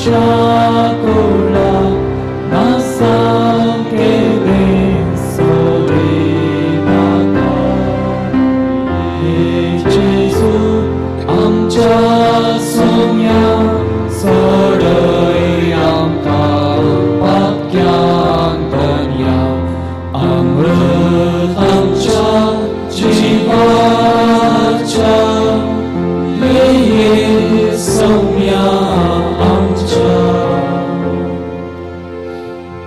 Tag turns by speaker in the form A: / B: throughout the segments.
A: आमच्या कुळा नासांके सोडिनाका. हे जेजू आमच्या सोम्या सोडय आमकां पापक्यांतन्या. अमृत आमच्या जिवाच्या ये सौम्या आमच्या.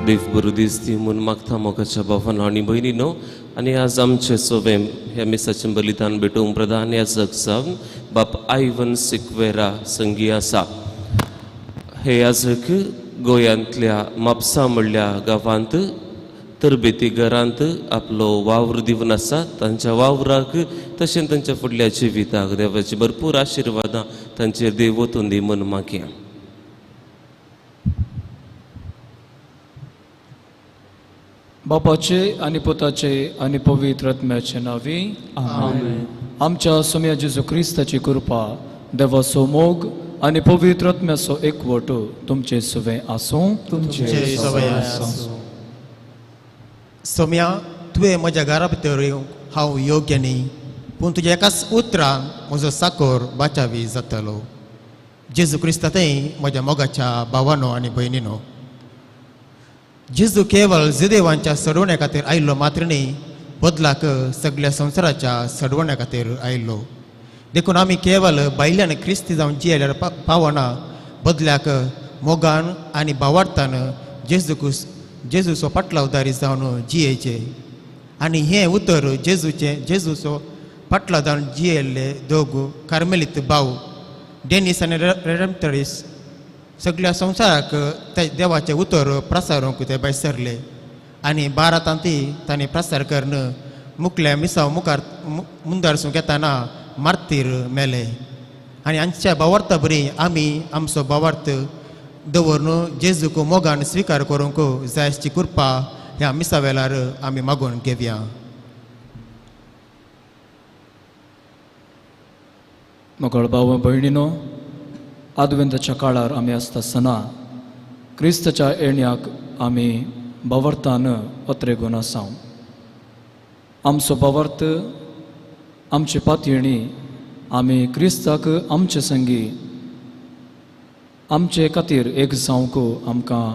B: देव बरो दीस दी म्हूण मागता मोगाच्या भावान आनी भयणीनो. आनी आज आमचे सोवें ह्या मिसाचें बलिदान भेटोवंक प्रधान याजक जावन बाप आयवन सिक्वेरा संगी आसा. हे याजक गोंयांतल्या म्हापसा म्हणल्या गांवांत तरबेती घरांत आपलो वावर दिवन आसा. तांच्या वावराक तशें तांच्या फुडल्या जिविताक देवाची भरपूर आशिर्वादां तांचेर देव वतून दी म्हूण मागया.
C: बापाचे आनी पुताचे आनी पवित्र आत्म्याचे नांवी
A: आमेन.
C: आमच्या सोम्या जेजू क्रिस्ताची कृपा, देवाचो मोग आनी पवित्र आत्म्याचो एकवट तुमचे सुवें आसूं.
A: तुमचे
D: सवय आसूं. सोम्या, तुवें म्हज्या घरा भितर येवंक हांव योग्य न्ही, पूण तुज्या एकाच उतरान म्हजो साकोर बाचावी जातलो. जेजू क्रिस्ता थंय म्हज्या मोगाच्या भावानो आनी भयणीनो, जेजू केवळ जुदेवांच्या सडवण्या खातीर आयिल्लो मात्र न्ही, बदलाक सगळ्या संवसाराच्या सडवण्या खातीर आयिल्लो. देखून आमी केवळ भायल्यान क्रिस्ती जावन जियेल्यार पावना, बदल्याक मोगान आनी भावार्थान जेजूचो पाटलावदारी जावन जियेचे. आनी हें उतर जेजूचें, जेजूचो पाटलाव जावन जियेल्ले दोग कार्मेलीत भाव डेनीस आनी रेडमतरीस सगळ्या संवसाराक ते देवाचें उतर प्रसारूंक ते भायर सरले. आनी भारतांतय तांणी प्रसार करून मुखल्या मिसांव मुखार मुंदारसूंक येताना मार्तीर मेले. आनी आमच्या भावार्था बरी आमी आमचो भावार्थ दवरून जेजूक मोगान स्विकार करूंक जायची कृपा ह्या मिसा वेळार आमी मागून घेवया.
C: मोगाळ भाव भयणीनो, आदवेंताच्या काळार आमी आसता आसतना क्रिस्ताच्या येण्याक आमी भावार्थान अत्रेगून आसा. आमचो भावार्थ, आमची पातयेणी आमी क्रिस्ताक आमचे संगी आमचे खातीर एक जावंक आमकां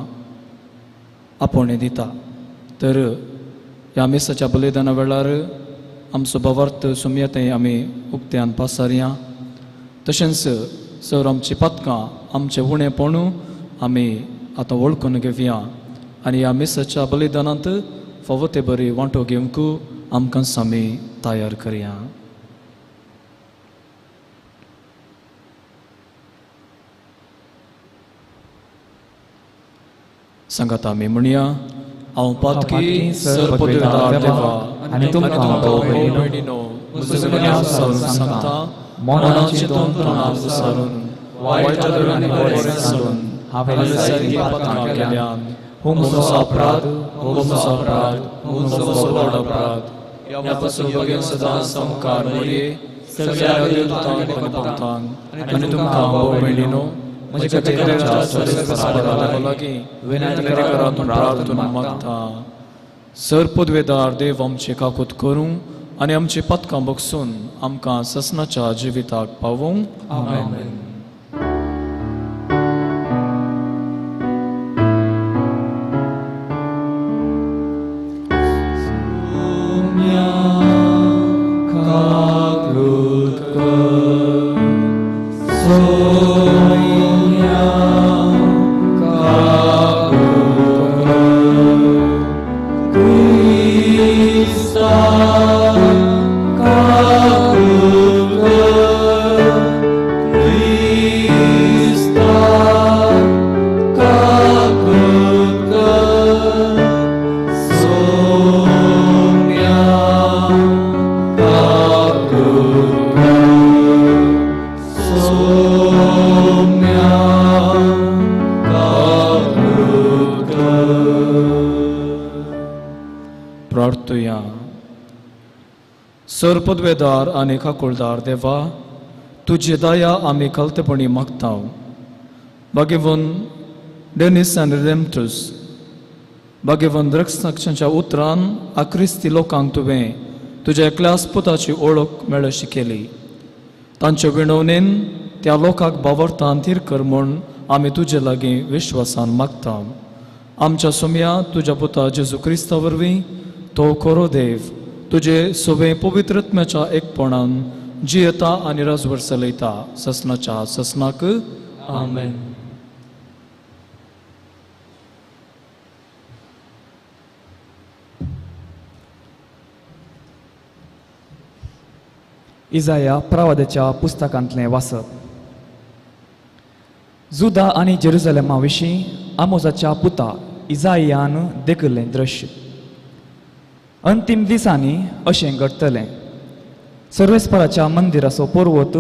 C: आपोवणें दिता. तर ह्या मिसाच्या बलिदाना वेळार आमचो भावार्थ सोमया थंय आमी उक्त्यान पासारया. तशेंच सर आमची पातकां, आमचें उणेपण आमी आतां वळखून घेवया आनी ह्या मिसाच्या बलिदानांत फावो ते बरी वांटो घेवंक आमकां आमी तयार करया. सांगात आमी म्हणया, हांव पातकी सर पदवेदार देवा
A: आनी तुमकां भाव
C: भयणीनो म्हजो गुन्यांव सांगता, मनां चिंतून तोंडान उसारून वायट आनी बरें सांडून हांवें जायतीं पातकां केल्यान. हो म्हजो अपराध, हो म्हजो अपराध, हो म्हजो व्हड अपराध. ह्या पासून बगेन सदांच सामकार मरये सगळ्या देवदूतांक आनी भक्तांक आनी तुमकां भाव भयणीनो म्हज्या देवाच्या सर्वेस्परा लागीं विनंती करात म्हूण प्रार्थना मागता. सर पदवेदार देव आमचे काकूत करूं आनी आमची पातकां बगसून आमकां ससनाच्या जिविताक पावोवं.
A: आमेन.
C: सर पदवेदार आनी काकुळदार देवा, तुजी दया आमी खलतेपणी मागता. भाग्यवन डेनिस आनी रेमटस, भाग्यवन द्रक्षाच्या उतरान आक्रिस्ती लोकांक तुवें तुज्या एकल्याच पुताची ओळख मेळशी केली. तांचे विणवणेन त्या लोकांक बावरतान थीर कर म्हूण आमी तुजे लागीं विश्वासान मागता. आमच्या सोम्या तुज्या पुता जेजू क्रिस्ता वरवीं तो खरो देव तुजे सोवे पवित्रत्म्याच्या एकपणान जियेता आनी राजवर चलयता ससनाच्या ससनाक.
A: आमेन.
E: इजाया प्रवादाच्या पुस्तकांतलें वाचप. जुदा आनी जेरुजलेमा विशीं आमोजाच्या पुता इजायान देखिल्लें दृश्य. अंतीम दिसांनी अशें घडटलें, सर्वेस्पराच्या मंदिराचो पर्वत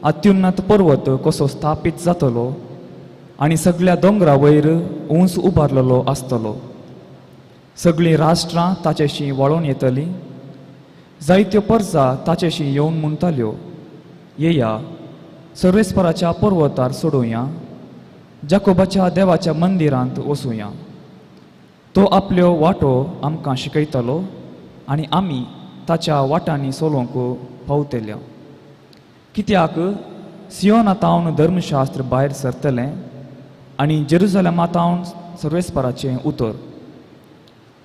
E: अत्युन्नत पर्वत कसो स्थापीत जातलो आनी सगळ्या दोंगरा वयर उंच उबारलेलो आसतलो. सगळीं राष्ट्रां ताचेशी वळोवन येतलीं, जायत्यो परजा ताचेशी येवन म्हणटाल्यो, येया सर्वेस्पराच्या पर्वतार सोडोवया, जाकोबाच्या देवाच्या मंदिरांत वचुया. तो आपल्यो वाटो आमकां शिकयतलो आनी आमी ताच्या वाटांनी चलोवंक पावतल्या. कित्याक सियोना तावन धर्मशास्त्र भायर सरतलें आनी जेरुजलेमा तावन सर्वेस्पराचें उतर.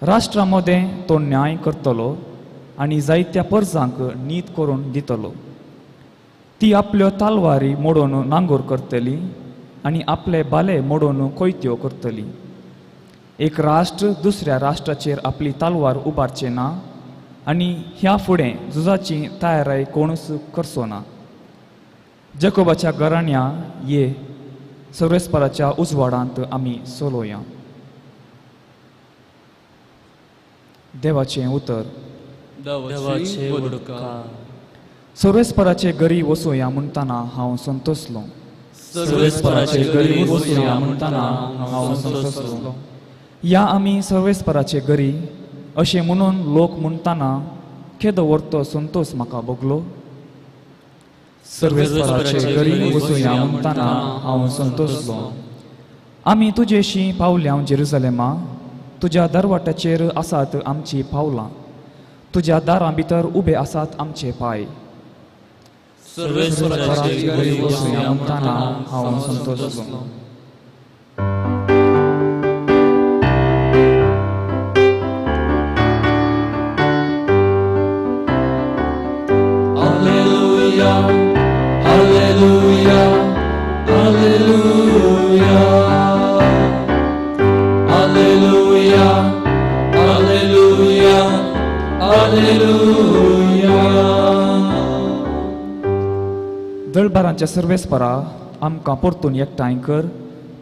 E: राष्ट्रा मदें तो न्याय करतलो आनी जायत्या परजांक नीत करून दितलो. ती आपल्यो तालवारी मोडून नांगोर करतली आनी आपले बाले मोडून कोयत्यो करतली. एक राष्ट्र दुसऱ्या राष्ट्राचेर आपली तालवार उबारचें ना आनी ह्या फुडें झुजाची तयाराय कोणूच करचो ना. जकोबाच्या घराण्या ये सर्वेस्पराच्या उजवाडांत आमी चलोवया. देवाचें उतर.
A: देवाचे उडका.
E: सर्वेस्पराचे घरी वचुया म्हणटना हांव संतोसलो.
A: सर्वेस्पराचे घरी वचुया म्हणटना हांव संतोसलो.
E: या आमी सर्वेस्पराचे घरी अशें म्हणून लोक म्हणटना केदो व्हडलो संतोस म्हाका भोगलो. सर्वेस्पराचे घरी वचुया म्हणटना हांव संतोसलो. आमी तुजेशी पावल्या जेरुजलेमा, तुज्या दरवाट्याचेर आसात आमची पावलां, तुज्या दारां भितर उबे आसात आमचे पांय.
A: सर्वेस्पराचे घरी वचुया म्हणटना हांव संतोसलो.
C: Alleluia, Alleluia, Alleluia, Alleluia, Alleluia, Alleluia.
E: दळबारांच्या सर्वेस्परा आमकां परतून एकठांय कर,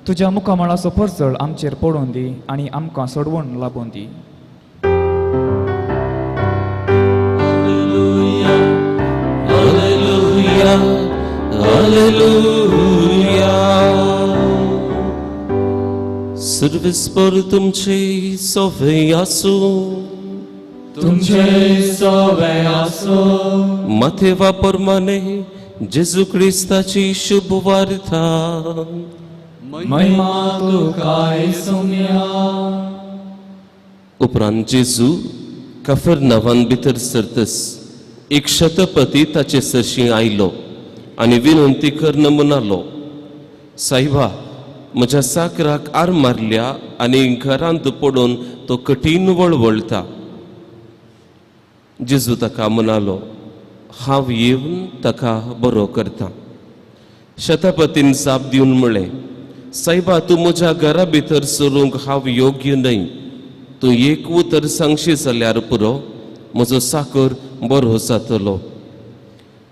E: तुज्या मुखामळाचो परजळ आमचेर पडून दी आनी आमकां सोडवण लाबून दी.
B: Alleluia, Alleluia, Alleluia. सर्वेस्पर तुमचे सोवे आसूं.
C: तुमचे सोवे आसूं.
B: माथेवा प्रमाणे जेजू क्रिस्ताची शुभ वार्ता.
C: महिमा तुका येसुम्या.
B: उपरांत जेजू कफरनावान भितर सरतस एक शतपती ताचे सरशी आयलो आनी विनंती करून म्हणालो, सायबा म्हज्या साकराक आर मारल्या आनी घरांत पडून तो कठीण वळवळटा. जेजू ताका म्हणालो, हांव येवन ताका बरो करता. शतपतीन जाप दिवन म्हळें, सायबा तूं म्हज्या घरा भितर सरूंक हांव योग्य न्हय. तूं एक उतर सांगशी जाल्यार पुरो, म्हजो साकर बरो जातलो.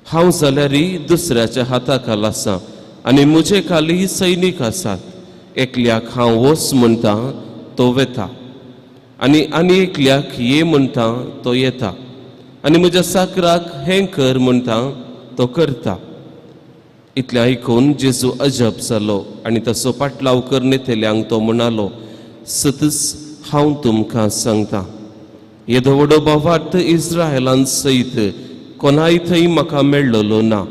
B: हांव जाल्यारय दुसऱ्याच्या हाता खाला आसा आनी म्हजे खाली सैनीक आसात. एकल्याक हांव वच म्हणटा तो वेता आनी आनी एकल्याक ये म्हणटा तो येता आनी म्हज्या साकराक हें कर म्हणटा तो करता. इतलें आयकून जेजू अजब जालो आनी तसो पाटलाव करून येतल्यांक तो म्हणालो, सतच हांव तुमकां सांगता, येदो व्हडो भावार्थ इस्रायलान सयत कोणाय थंय म्हाका मेळ्ळलो ना.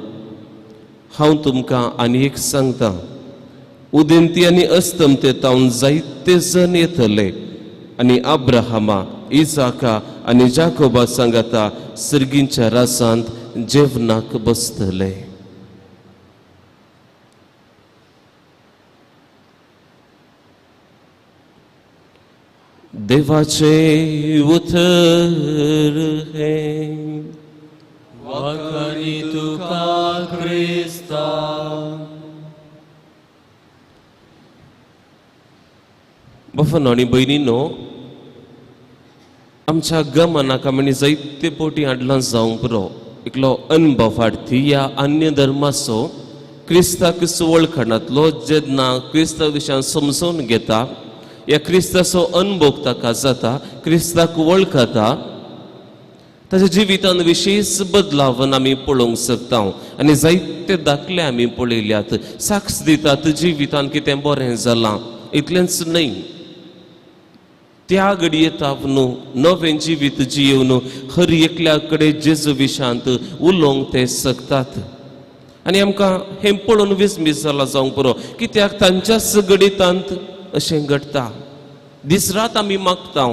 B: हांव तुमकां आनी एक सांगता, उदेंती आनी अस्तमते तावन जायते जण येतले आनी अब्राहमा, इजाका आनी जाकोबा सांगाता सर्गींच्या रासांत जेवणाक बसतले. देवाचे उतर हें.
C: वाखाणी तुका क्रिस्ता.
B: बाबांनो आनी भयणीनो, आमच्या गमनाक आमी जायते पोटी हाडलां जावंक पुरो. एकलो अनभवार्थी ह्या अन्य धर्माचो क्रिस्ताक वळखणांतलो जेन्ना क्रिस्ता विशयान समजून घेता, ह्या क्रिस्ताचो अनुभव ताका जाता, क्रिस्ताक वळखता, ताच्या जिवितान विशेष बदलावन आमी पळोवंक शकता आनी जायते दाखले आमी पळयल्यात, साक्ष दितात जिवितान कितें बरें जालां. इतलेंच न्हय, त्या घडये न्हू नवें जिवीत जियेवन हर एकल्या कडेन जेजू विशांत उलोवंक ते शकतात. आनी आमकां हें पळोवन विस्मीत जालां जावंक पुरो, कित्याक तांच्याच गणितांत अशें घडटा. दीस रात आमी मागता,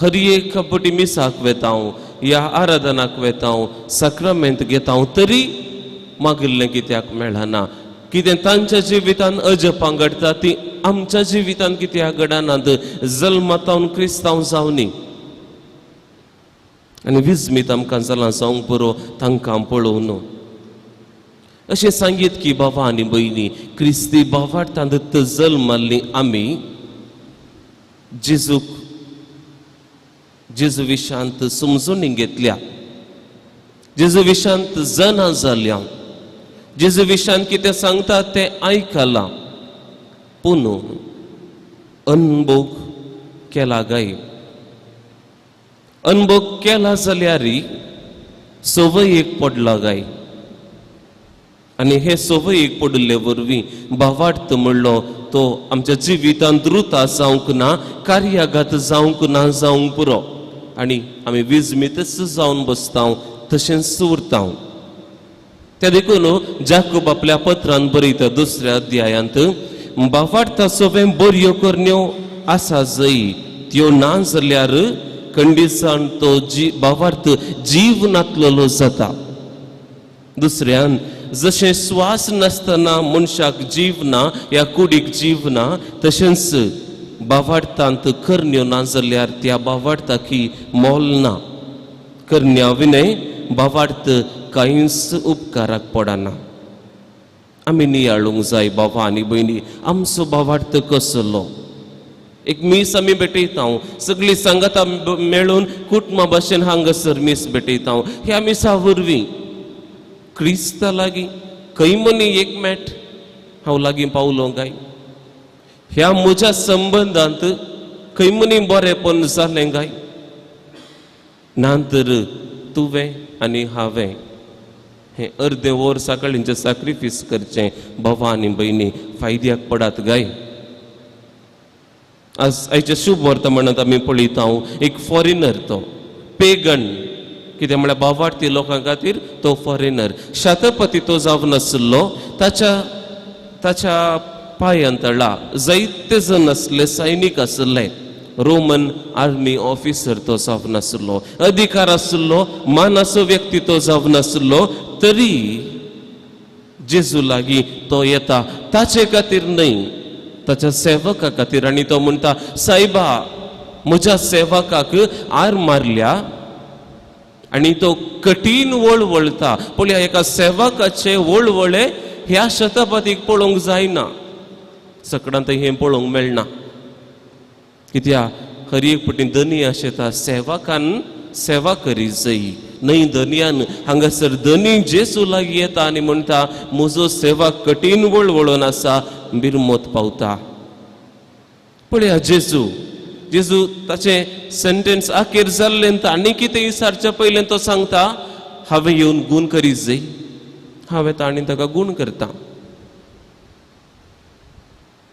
B: हर एक कपटी मिसाक वेता या आराधनाक वेता, साक्रामेंत घेता, तरी मागिल्लें कित्याक मेळना? कितें तांच्या जिवितान अजपां घडटा ती आमच्या जिवितान कित्याक घडनात? जल्मातावन क्रिस्तांव जावनी. आनी विस्मीत आमकां जालां जावंक पुरो तांकां पळोवन. अशें सांगीत की बाबा आनी भयणी, क्रिस्ती बावार्थांत जल्माल्ली आमी जेजूक जेजू विशांत समजून घेतल्या, जेजू विशांत जाणा जाल्या, जेजू विशांत कितें सांगता तें आयकलां, पूण अनभोग केला गाय? अनभोग केला जाल्यार संवयेक पडला गाय? आनी हे संवयेक पडिल्ले वरवीं भावार्थ म्हणलो तो आमच्या जिवितांत रुता जावंक ना, कार्याघात जावंक ना जावंक पुरो. आनी आमी विजमीतच जावन बसता, तशेंच उरता. त्या देखून जाकोब आपल्या पत्रान बरयता दुसऱ्या अध्यायांत, भावार्था सगळें बऱ्यो करण्यो आसा जय त्यो ना जाल्यार खंडीसान तो जी भावार्थ जीव नातलेलो जाता. दुसऱ्यान जशें श्वास नासतना मनशाक जीव ना या कुडीक जीव ना, तशेंच भावार्थांत करण्यो ना जाल्यार त्या भावार्थाकी मोल ना. करण्या विनय भावार्थ कांयच उपकाराक पडना. आमी नियाळूंक जाय बाबा आनी भयणी, आमचो भावार्थ कसलो? एक मीस आमी भेटयता, सगळीं सांगाता मेळून कुटुंबा भाशेन हांगासर मीस भेटयता. ह्या मिसा वरवीं क्रिस्ता लागीं खंय मनी एक मेट हांव लागीं पावलो काय? ह्या म्हज्या संबंदांत खंय मनी बरेंपण जालें काय? ना तर तुवें आनी हांवें हें अर्दें वर सकाळींचें साक्रिफीस करचें. बाबा आनी भयणी, फायद्याक पडात गाय. आज आयच्या शुभ वर्तमानांत आमी पळयता एक फॉरेनर, तो पेगन, कितें म्हळ्यार भावार्थी लोकां खातीर तो फॉरेनर, शतपती तो जावन आशिल्लो. ताच्या ताच्या पांयां तळा जायते जण आसले, सैनीक आशिल्ले, रोमन आर्मी ऑफिसर तो जावन आशिल्लो, अधिकार आशिल्लो, मानाचो व्यक्ती तो जावन आशिल्लो. तरी जेजू लागीं तो येता, ताचे खातीर न्हय, ताच्या सेवका खातीर. आनी तो म्हणटा, सायबा म्हज्या सेवकाक आर मारल्या आनी तो कठीण वळवळता. पळया एका सेवकाचे वळवळे ह्या शतपथीक पळोवंक जायना, सकडांत हें पळोवंक मेळना. कित्याक हर एक पटी धनी आशेता सेवकान सेवा करी जाय न्हय धनयान. हांगासर धनी जेजू लागीं येता आनी म्हणटा, म्हजो सेवा कठीण वळवळून आसा, बिरमोत पावता. पळया जेजू, जेजू ताचें सेंटेन्स अखेर जाल्लें आनी कितें विचारच्या पयलें तो सांगता, हांवें येवन गूण करीत जाय, हांव येता आनी ताका गूण करता.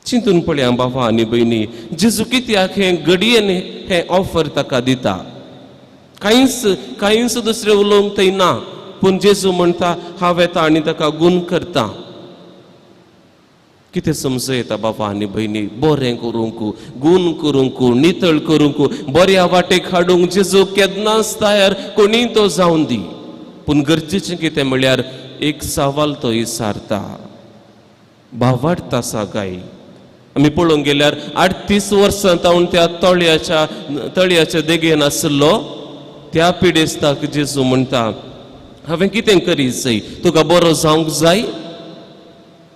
B: चिंतून पळया बाबा आनी भयणी, जेजू कित्याक हें घडयेन हें ऑफर ताका दिता? कांयच कांयच दुसरें उलोवंक थंय ना, पूण जेजू म्हणटा हांव येता आनी ताका गूण करता. कितें समजो येता बाबा आनी भयणी? बरें करूंक, गूण करूंक, नितळ करूंक, बऱ्या वाटेक हाडूंक जेजू केन्नाच तयार, कोणीय तो जावन दी. पूण गरजेचें कितें म्हळ्यार एक सवाल तो विचारता, भावार्थ आसा काय? आमी पळोवंक गेल्यार 38 वर्सां तावन त्या तळयाच्या देगेन आसलो त्या पिडेस्ताक जेजू म्हणटा, हांवें कितें करीत जाय, तुका बरो जावंक जाय?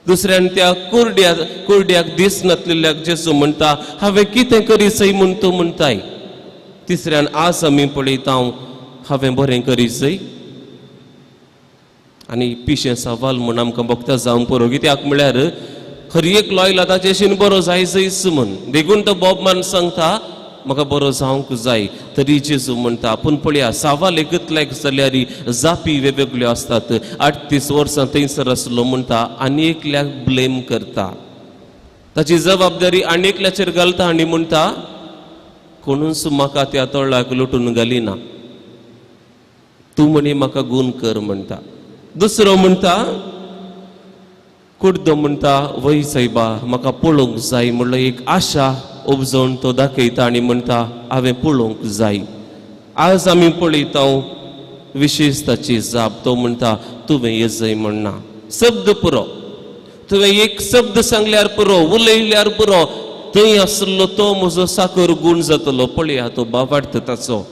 B: दुसऱ्यान त्या कुर्ड्याक दिसनातलेल्याक जेजू म्हणटा, हांवें कितें करीत जाय म्हूण तूं म्हणटाय? तिसऱ्यान आज आमी पळयता, हांवें बरें करीत जाय? आनी पिशें सवाल म्हूण आमकां भोगता जावंक पुरो. कित्याक म्हळ्यार हर एक लोयला ताचेशीन बरो जाय जायच म्हूण. देखून तो बोबमान सांगता म्हाका बरो जावंक जाय. तरी जेजू म्हणटा, पूण पळया सवाल एकच लायक जाल्यार जापी वेगवेगळ्यो आसतात. 38 वर्सां थंयसर आसलो म्हणटा आनी एकल्याक ब्लेम करता, ताची जबाबदारी आनी एकल्याचेर घालता आनी म्हणटा कोणूच म्हाका त्या तळाक लुटून घालिना, तूं म्हणी म्हाका गूण कर म्हणटा. दुसरो म्हणटा, कुर्दो म्हणटा, वय सायबा म्हाका पळोवंक जाय म्हणलो एक आशा उपजोवन तो दाखयता आनी म्हणटा हांवें पळोवंक जाय. आज आमी पळयता विशेश ताची जाप, तो म्हणटा तुवें येजय म्हणना, शब्द पुरो, तुवें एक शब्द सांगल्यार पुरो, उलयल्यार पुरो, थंय आसलो तो म्हजो साकर गूण जातलो. पळया तो बावार्थ ताचो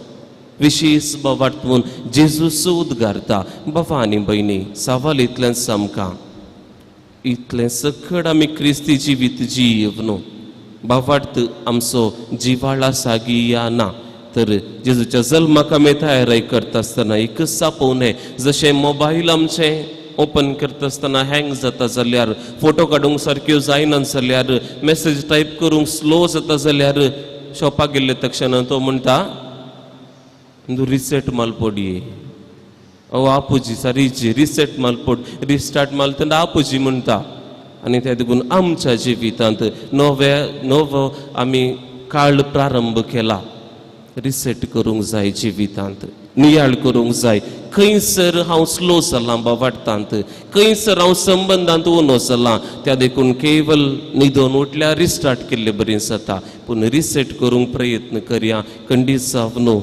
B: विशेश बावार्थ म्हूण जेजूस उद्गारता. बाबा आनी भयणी, सवाल इतलेंच आमकां, इतलें सकड आमी क्रिस्ती जिवीत जीव न्हू, बावार्थ आमचो जिवाळा सागी या ना? तर जेजूच्या जल्माक आमी तयारी करता आसतना एकच सापोवणें, जशें मोबायल आमचें ओपन करता आसतना हँग जाता जाल्यार, फोटो काडूंक सारक्यो जायना जाल्यार, मॅसेज टायप करूंक स्लो जाता जाल्यार, शॉपाक गेल्ले तक्षणा तो म्हणटा रिसेट माल पडये, अहो आपुजी सारीची रिसेट मालपोट, रिस्टार्ट मारतना आपुजी म्हणटा. आनी त्या देखून आमच्या जिवितांत नवो आमी काळ प्रारंभ केला, रिसेट करूंक जाय जिवितांत, नियाळ करूंक जाय. खंयसर हांव स्लो जालां बावाडटांत, खंयसर हांव संबंदांत उनो जालां, त्या देखून केवल न्हिदोन उठल्यार रिस्टार्ट केल्ले बरें जाता. पूण रिसेट करूंक प्रयत्न करया खंडीत जावन न्हू.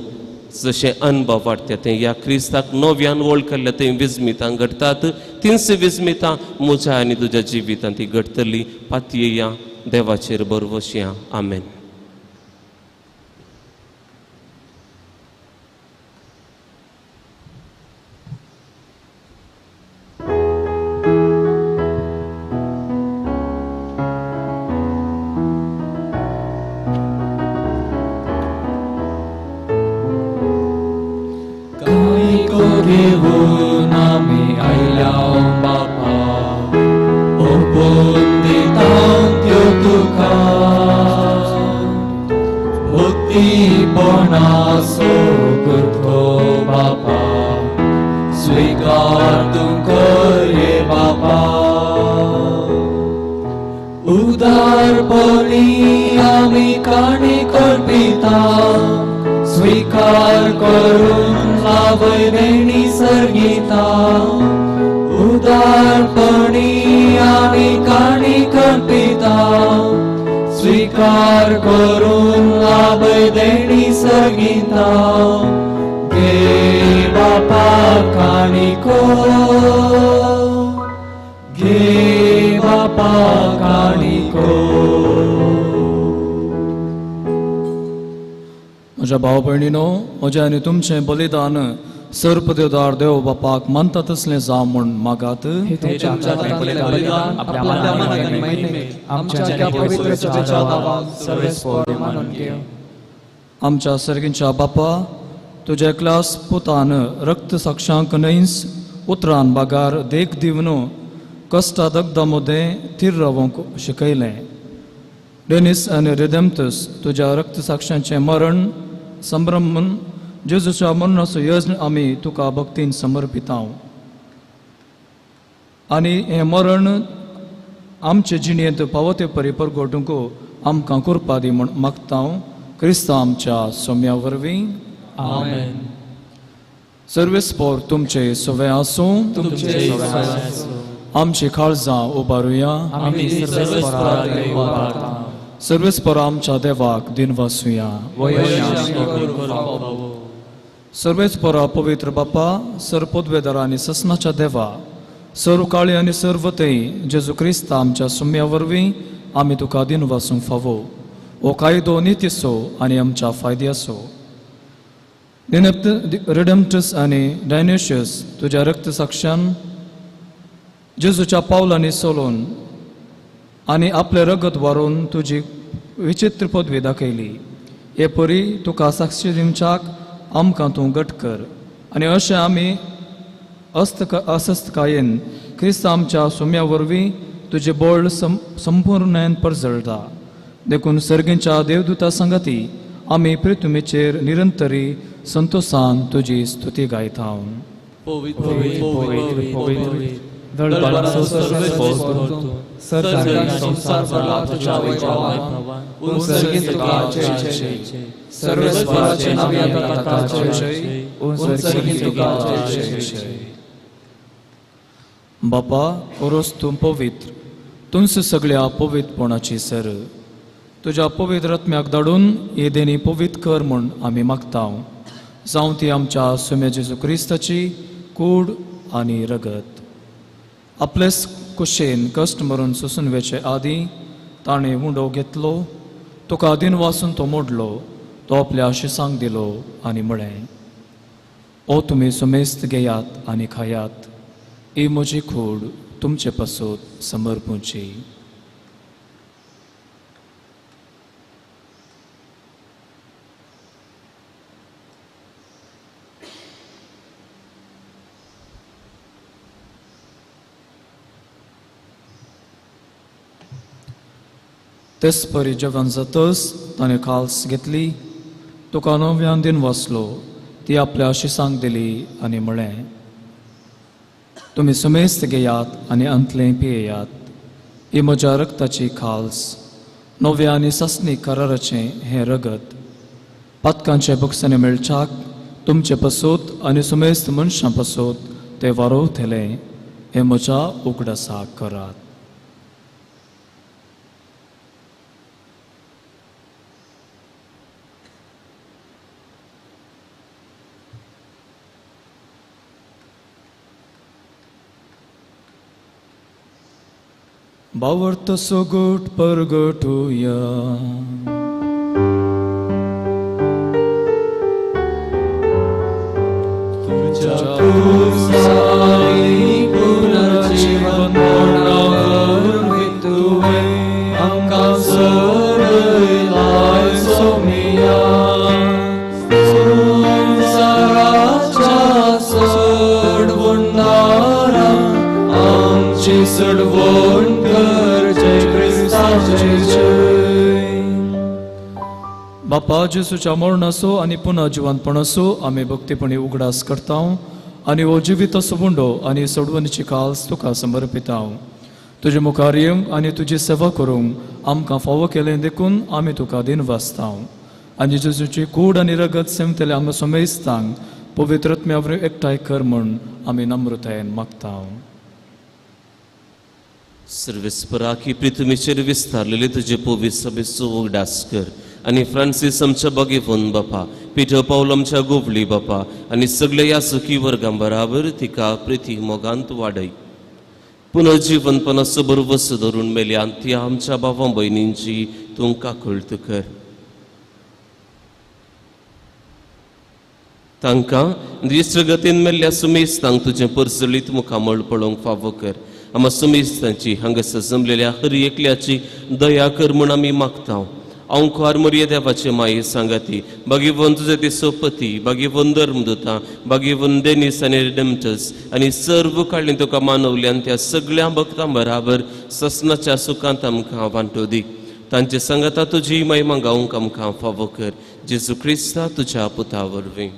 B: जशें अनभव वाडटा तें ह्या क्रिस्ताक नव्यान वळखल्ल्या थंय विस्मितां घडटात, तींच विस्मितां म्हज्या आनी तुज्या जिवितांत ती घडटली. पातयेया, देवाचेर भरवशया. आमेन.
C: घेवन आमी आयल्या बापा, ओपून दिता त्यो तुका, भक्तीपणाचो करतो बापा, स्विकार तूं कर रे बापा. उदारपणी आमी काणी करपिता, स्वीकार करून लावय देणी सर्गिता. उदारपणी आमी काणी करपिता, स्वीकार करून लावय देणी सर्गिता. गे बापा काणी को, गे बापा काणी को. म्हज्या भाव भयणीनो, म्हजें आनी तुमचें बलिदान सर्पदेवदार देव बापाक मानता तसलें जावं म्हूण मागात. आमच्या सर्गींच्या बापा, तुज्या एकल्याच पुतान रक्त साक्षांक न्हयच उतरान बागार देख दिवन कश्टा दगदा मदें थीर रावंक शिकयलें. डेनिस आनी रिदेमतस तुज्या रक्त साक्षांचें मरण संभ्रमून जेजूच्या मरणाचो यज्ञ आमी तुका भक्तीन समर्पितांव आनी हें मरण आमचे जिणेंत पावते परी परगटूंक आमकां कृपा दी म्हूण मागतांव. क्रिस्तांव आमच्या सोम्या वरवीं.
A: आमेन.
C: सर्वेस्पोर तुमचे सवे आसूं.
A: तुमचे आसूं.
C: आमची काळजां उबारुया.
A: आमी सर्वेस्पराक उबारता.
C: सर्वेस्परा आमच्या देवाक दिनवासुया. सर्वेस्परा पवित्र बापा, सर पदवेदार आनी ससनाच्या देवा, सर्व काळी आनी सर्व थंय जेजू क्रिस्ता आमच्या सुम्या वरवीं आमी तुका दिनवासूंक फावो. हो कायदो नितीचो आनी आमच्या फायद्याचो. रिडम्टस आनी डायनेशियस तुज्या रक्तसाक्षान जेजूच्या पावलांनी सोलून आनी आपलें रगत वारोवन तुजी विचित्र पदवी दाखयली. हे परी तुका साक्षी दिवच्याक आमकां तूं घट कर आनी अशें आमी अस्वस्थकायेन क्रिस्त आमच्या सुम्या वरवीं तुजें बळ संपूर्णेन परजळटा. देखून सर्गींच्या देवदूता संगती आमी पृथ्वीचेर निरंतरी संतोषान तुजी स्तुती गायता. बापा, ओरोस तूं पवित्र, तुमच सगळ्या पवित्रपणाची सर. तुज्या पवित्र आत्म्याक धाडून ही देणी पवित्र कर म्हूण आमी मागता. जावं ती आमच्या सुम्या जेजू क्रिस्ताची कूड आनी रगत. आपलेच कुशेन कश्ट मरून सोसून वेचे आदीं ताणें उंडो घेतलो, तुका दिनवासून तो मोडलो, तो आपल्या शिसांक दिलो आनी म्हळें, ओ तुमी सुमेस्त घेयात आनी खायात, ही म्हजी कूड तुमचे पासत समर्पूची. तेच परी जेवण जातच ताणें काल्स घेतली, तुका नव्यान दिन वाचलो, ती आपल्या शिसांक दिली आनी म्हळें, तुमी सुमेस्त घेयात आनी अंतलें पियेयात, ही म्हज्या रक्ताची खाल्स, नव्या आनी सासणी कराराचें हें रगत, पातकांचे बुकसांनी मेळच्याक तुमचे पसोत आनी सुमेस्त मनशां पसोत तें वारोवतलें, हें म्हज्या उगडासाक करात. बावर्त सोगट परगटुया.
F: तुझ्या पुरसाई पुनर्जीवन मरणावरवीं तुवें आमकां सोडयलाय सोमिया. संवसाराच्या सोडवणदारा आमची सोडवण कर जय क्रिस्ताचे जय.
C: बापा, जेजूच्या मरणाचो आनी पुनः जिवंतपणाचो आमी भक्तीपणी उगडास करता आनी हो जिवीत सोबुंडो आनी सोडवणीची काल्स तुका समर्पिता. तुजे मुखार येवंक आनी तुजी सेवा करूंक आमकां फावो केलें देखून आमी तुका दिनवासता. आनी जेजूची कूड आनी रगत सेमतले आमकां समेस्तांक पवित्र आत्म्या वरवीं एकठांय कर म्हूण आमी नम्रतायेन मागता.
B: सर्वेस्पराकी पृथ्वीचेर विस्तारलेले तुजे पवित्र सभेचो उगडास कर आनी फ्रांसीस आमच्या बागेवन बापा, पिटर पावल आमच्या गोवली बापा आनी सगळ्या ह्या सुखी वर्गां बराबर तिका प्रिती मोगांत वाडय. पुनर्जीवनपणाचो बरोवस धरून मेल्यान ती आमच्या भावां भयणींची तूं काकुळट कर. तांकां दुसरे मेल्ल्या सुमेस्तांक तुजें परजळीत मुखामळ पळोवंक फावो कर. आमा सुमेस्तांची हांगासर जमलेल्या हर एकल्याची दया कर म्हूण आमी मागता. अंकुर मरिया देवाचे माये सांगाती, बागेवन तुजे ते सोपती, बागेवन धर्मदूता, बागेवन डेनिस आनी रिडेम्टस आनी सर्व काडली तुका मानवल्यान त्या सगळ्या भक्तां बराबर ससनाच्या सुखांत आमकां वांटो दी. तांचे सांगाता तुजी महिमा गावंक आमकां फावो कर. जेजू क्रिस्ता तुज्या पुता वरवीं.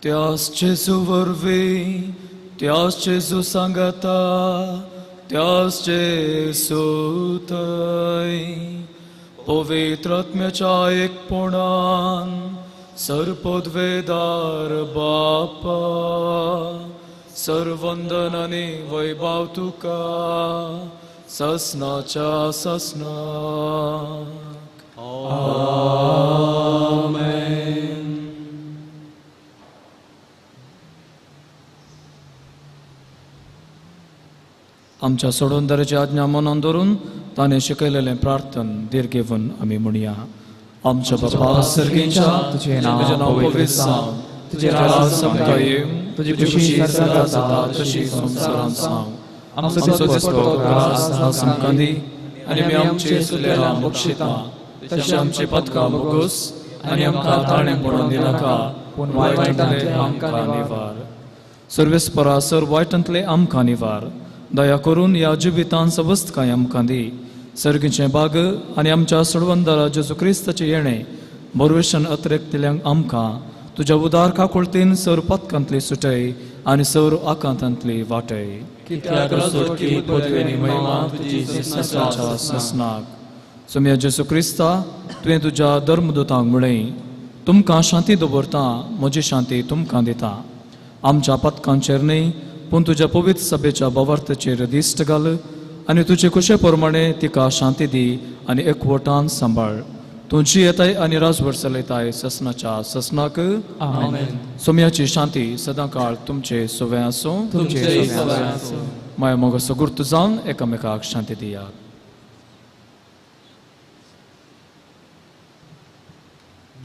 C: त्यास जेजू वरवीं, त्यास जेजू सांगाता, त्यास जेजू थंय पवित्र आत्म्याच्या एकपणान सर्पद्वेदार बापा सर्वंदन आनी वैभव तुका ससनाच्या ससनाक. आमेन. आमच्या सोडूनदाराची आज्ञा मनान धरून ताणें शिकयलेलें प्रार्थन दीर्घेवन आमी म्हणया. आमच्या बापा सर्गींच्या,
A: तुझें नांव पवित्र जावं, तुजें राज आमकां येवं, तुजी खुशी स्वर्गांत जाता तशी संवसारांत जावं.
C: आमचो दिसपट्टो ग्रास आज आमकां दी आनी आमी आमचे सुलेरां बक्षिता तशें आमचे पदकां बोगोस आनी आमकां ताणें पडोवन दिनाका, पूण वायटांतले आमकां निवार. सर्वेस्परा सर वायटांतले आमकां निवार. दया करून ह्या जिवितान सवस्तकाय आमकां दी. सर्गीचें बाग आनी आमच्या सोडवंदारा जेजू क्रिस्ताचें येणें बरवेशन अतिरेकतल्यांक आमकां तुज्या उदार काकुळतीन सर पदकांतली सुटय आनी सर आकांतांतली वाटय. ससनाक सोम्या जेजू क्रिस्ता, तुवें तुज्या धर्मदूतांक म्हळें, तुमकां शांती दवरता, म्हजी शांती तुमकां दिता. आमच्या पदकांचेर न्हय पूण तुज्या पवित्र सभेच्या भावार्थाचेर दिश्ट घाल आनी तुजे कुशे प्रमाणे तिका शांती दी आनी एकवटान सांबाळ. तूं जियेताय आनी राजवट चलयताय ससनाच्या ससनाक.
A: आमेन.
C: सोम्याची शांती सदांकाळ तुमचे सोवे आसूं. माया मोगाचो सगुर्त जावन एकामेकाक शांती दियात.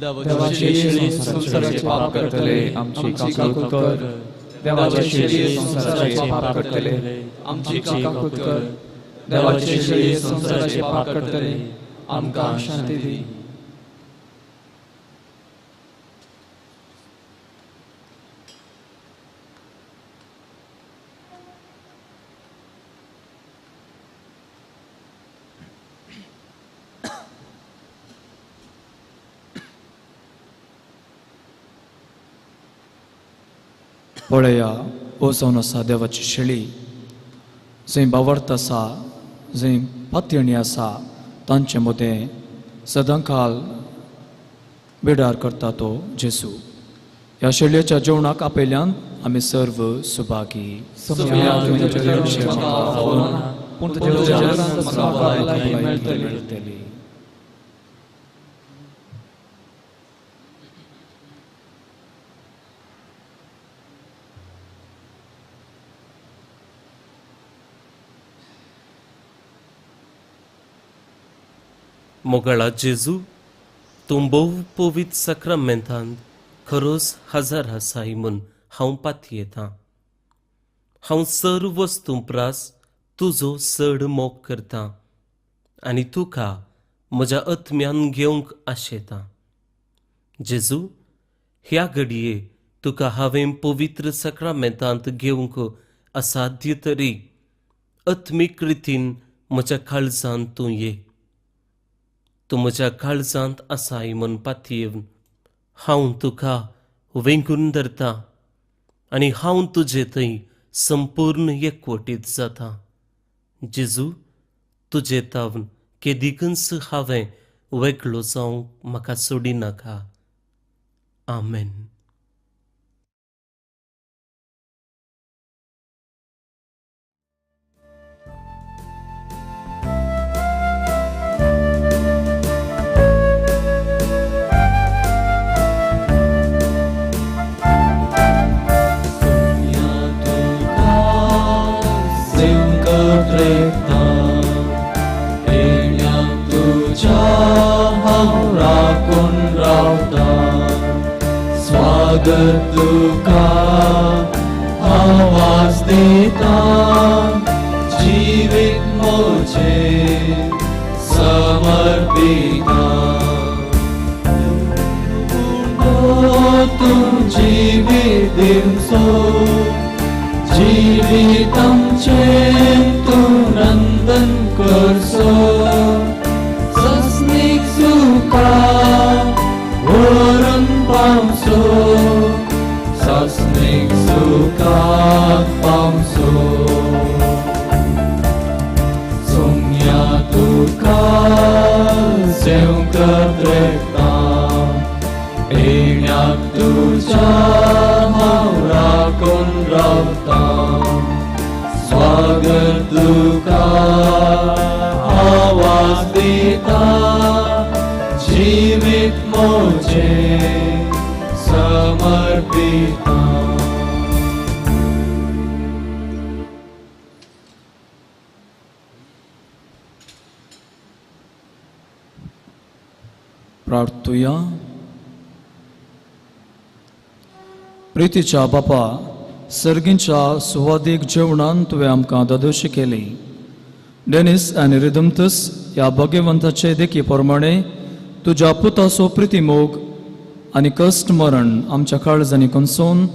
A: देवाचे संवसाराचे पाप करतले आमची काकूत कर. देवाचे शेळये संवसाराचे पाप करतले आमची काकूत कर. देवाचे शेळये संवसाराचे पाप करतले आमकां शांती दी.
C: पळया, ओ जावन आसा देवाची शेळी, जंय बावर्त आसा, जंय पातयणी आसा, तांचे मदें सदांकाल बेडार करता तो जेजू. ह्या शेळयेच्या जेवणाक आपयल्यान आमी सर्व सुभागी. मेळटली.
B: मोगाळा जेजू, तूं भोव पवित्र साक्रामेंतांत खरोच हजार आसाय म्हूण हांव पातयेतां. हांव सर्व वस्तूं प्रास तुजो चड मोग करतां आनी तुका म्हज्या आत्म्यान घेवंक आशेतां. जेजू, ह्या घडये तुका हांवें पवित्र साक्रामेंतांत घेवंक असाध्य तरी आत्मीक रितीन म्हज्या काळजांत तूं ये. तूं म्हज्या काळजांत आसाय म्हूण पातयेवन हांव तुका वेंगून धरता आनी हांव तुजे थंय संपूर्ण एकवटीत जाता. जेजू, तुजे तावन केदिकूच हांवें वेगळो जावंक म्हाका सोडिनाका. आमेन.
F: स्वागत तुका आवाज देता, जीवित मोजे समर्पिता. तूं जीवित दिवसो, जीवितमचें तूं नंदन करसो. सस्नीक सुखा व्हरून पावसो, सस्नीक सुखाक पावसो. सोम्या तुका सेवकत रेखता, येण्या तुज्या हांव राखून रावतां स्वागत तुका आवाज दिता जिवीत म्हजें समर्पिता.
C: प्रार्थुया. प्रितीच्या बापा, सर्गींच्या सुवादीक जेवणान तुवें आमकां दादोशी केली. डेनिस आनी रिदमतस ह्या भाग्यवंताचे देखी प्रमाणे तुज्या पुताचो प्रितीमोग आनी कश्ट मरण आमच्या काळजांनी कोनसोवन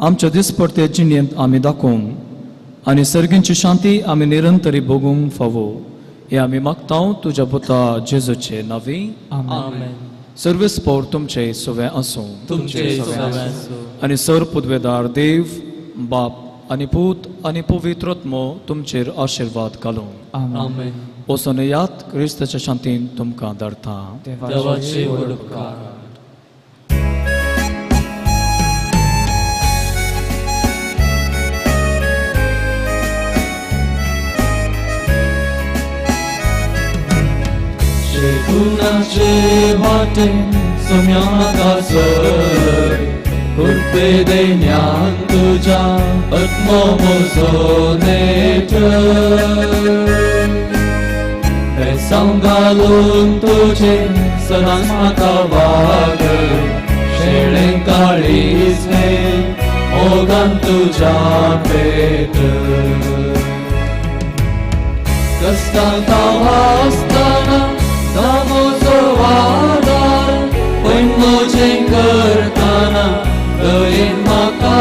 C: आमच्या दिसपडते जिणेंत आमी दाखोवंक आनी सर्गींची शांती आमी निरंतरी भोगूंक फावो हे आमी मागता तुज्या पुता जेजूचे नांवी.
A: आमेन.
C: सर्वेस पौर तुमचे सुवें आसूं.
A: तुमचे सवें आसूं.
C: आनी सर पुदवेदार देव बाप आनी पूत आनी पवित्र आत्मो तुमचेर आशिर्वाद घालूं.
A: आमेन.
C: वचून यात क्रिस्ताच्या शांतीन तुमकां धाडटा.
A: देवाचे व्हड उपकार.
F: शेकुनाचे वाटेन सोम्या म्हाका सर कृपे देण्यान तुज्या आत्मो म्हजो नेट बेसांव घालून तुजें सदांच म्हाका वागय शेळें काळीज हें मोगान तुज्या पेट कश्टांत हांव आसतना म्हजो आदार पय म्हजें करतना दयेन म्हाका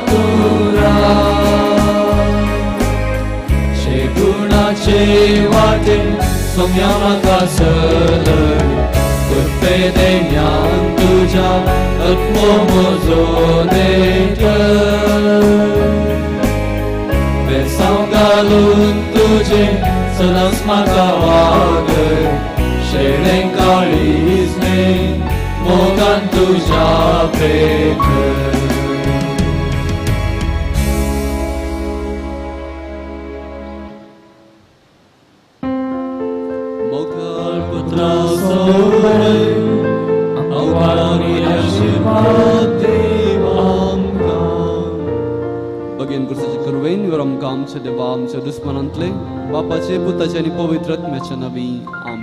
F: तूं राव शेगुणाचे वाटेन सोम्या म्हाका चलय कृपे देण्यान तुज्या आत्मो म्हजो नेट बेसांव घालून तुजें सदांच म्हाका वागय शेळें काळीज न्ही मोगान तुज्या पेट. मोगाळ पुत्रा सोडय आनी आशिर्वाद देव आमकां.
A: बगेन कुर्साचे करवेन वर आमकां आमच्या देवा आमच्या दुस्मनांतले बापाचे पुताचे आनी पवित्र आत्म्याच्या नांवी. आमेन.